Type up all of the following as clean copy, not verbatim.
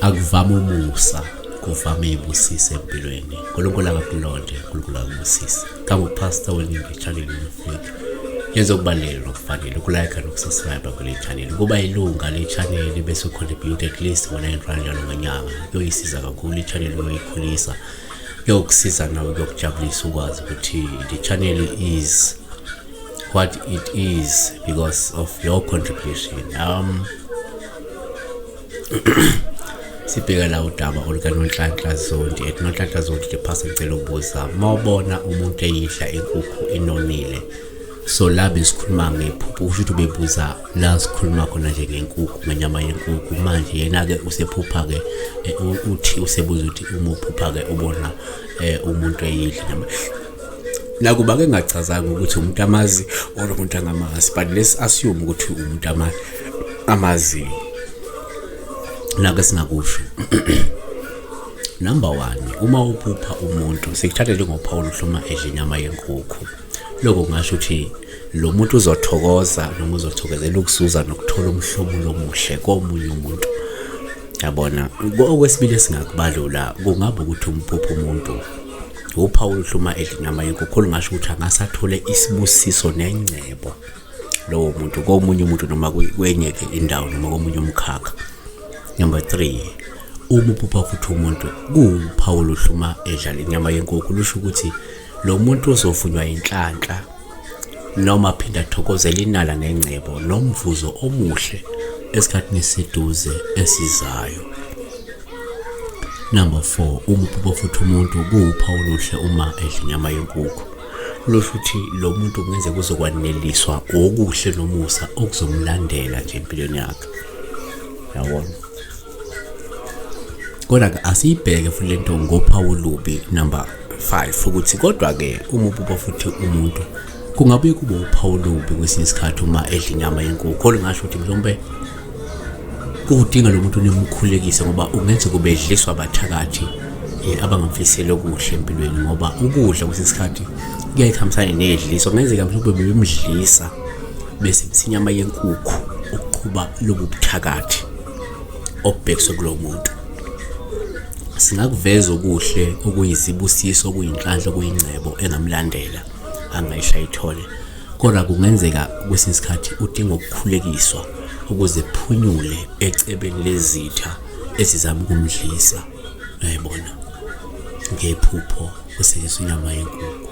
Akuvame umusa, kuvame ibusise empilweni. uNkulunkulu akakulonde, uNkulunkulu akubusise. Kama uPastor Weningi channel Africa. Yenza okubalulekile nokufanele ukulike nokusubscribe kule channel. Kuba ilunga le channel bese ucontribute at least ngo-9 rand njalo ngenyanga. Kuyoyisiza kakhulu i-channel kuyoyikhulisa. Kuyokusiza nawe kuyokujabulisa ukwazi ukuthi the channel is what it is because of your contribution. Sibheka la udaba olukaNonhlanhla Zondi at Nonhlanhla Zondi the pastor ngicela ukubuza mawubona umuntu eyidla inkukhu inonile so la besikhuluma ngephupho kusho ukuthi ubebuza la sikhuluma khona nje ngenkukhu ngenyama yenkukhu manje yena-ke usephupha-ke uthi usebuza ukuthi uma uphupha-ke ubona umuntu eyidla inyama nakuba ke ngachazanga ukuthi umuntu amazi or umuntu angamazi but let's assume ukuthi umuntu amaziyo nake singakusho. Number 1, uma uphupha umuntu sikuthathe njengophawu oluhluma edla inyama yenkukhu, lokho kungasho ukuthi lo muntu uzothokoza noma uzothokozela ukuzuza nokuthola umhlomulo omuhle komunye umuntu. Yabona, okwesibili esingakubalula kungaba ukuthi umphupha umuntu uphawu oluhluma edla inyama yenkukhu olungasho ukuthi angase athole isibusiso nengcebo lowo muntu komunye umuntu noma kwenye-ke indawo noma komunye umkhakha. Number 3, uma uphupha futhi umuntu kuwuphawu oluhluma edlala inyama yenkukhu lusho ukuthi lo muntu uzovunywa inhlanhla noma aphinde athokozele inala nengcebo nomvuzo omuhle esikhathini esiseduze esizayo. Number 4, uma uphupha futhi umuntu kuwuphawu oluhle uma edla inyama yenkukhu lusho ukuthi lo muntu kungenzeka uzokwaneliswa okuhle nomusa okuzomlandela nje empilweni yakhe. Yabona, kodwa-ke asiyibheke futhi lento ngophawu olubi number 5 ukuthi kodwa-ke uma uphupha futhi umuntu kungabuye kube uphawu olubi kwesinye isikhathi uma edla inyama yenkukhu olungasho ukuthi mhlawumbe kudinga lo muntu nimkhulekise ngoba ungenze kube edliswa abathakathi abangamfiseli okuhle empilweni ngoba ukudla kwesinye isikhathi kuyayikhambisana nedliso kungenzeka mhlawumbe bebemdlisa bese inyama yenkukhu ukuqhuba lobu buthakathi obubhekiswe kulo muntu. Singakuveza okuhle okuyizibusiso okuyinhlanhla okuyingcebo engamlandela angayisha ayithole, kodwa kungenzeka kwesinye isikhathi udinga ukukhulekiswa ukuze phunyule ecebeni lezitha ezizama ukumdlisa, uyayibona, ngephupho kusetshenziswa inyama yenkukhu.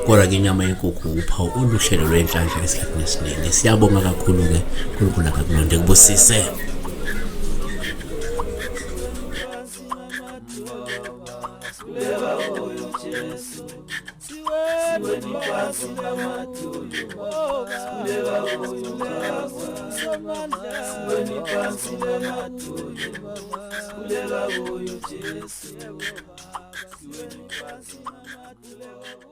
Kodwa-ke inyama yenkukhu uphawu oluhlelo lwenhlanhla esikhathini esiningi. Siyabonga kakhulu-ke, uNkulunkulu akakulonde kubusise. Siweni phansi.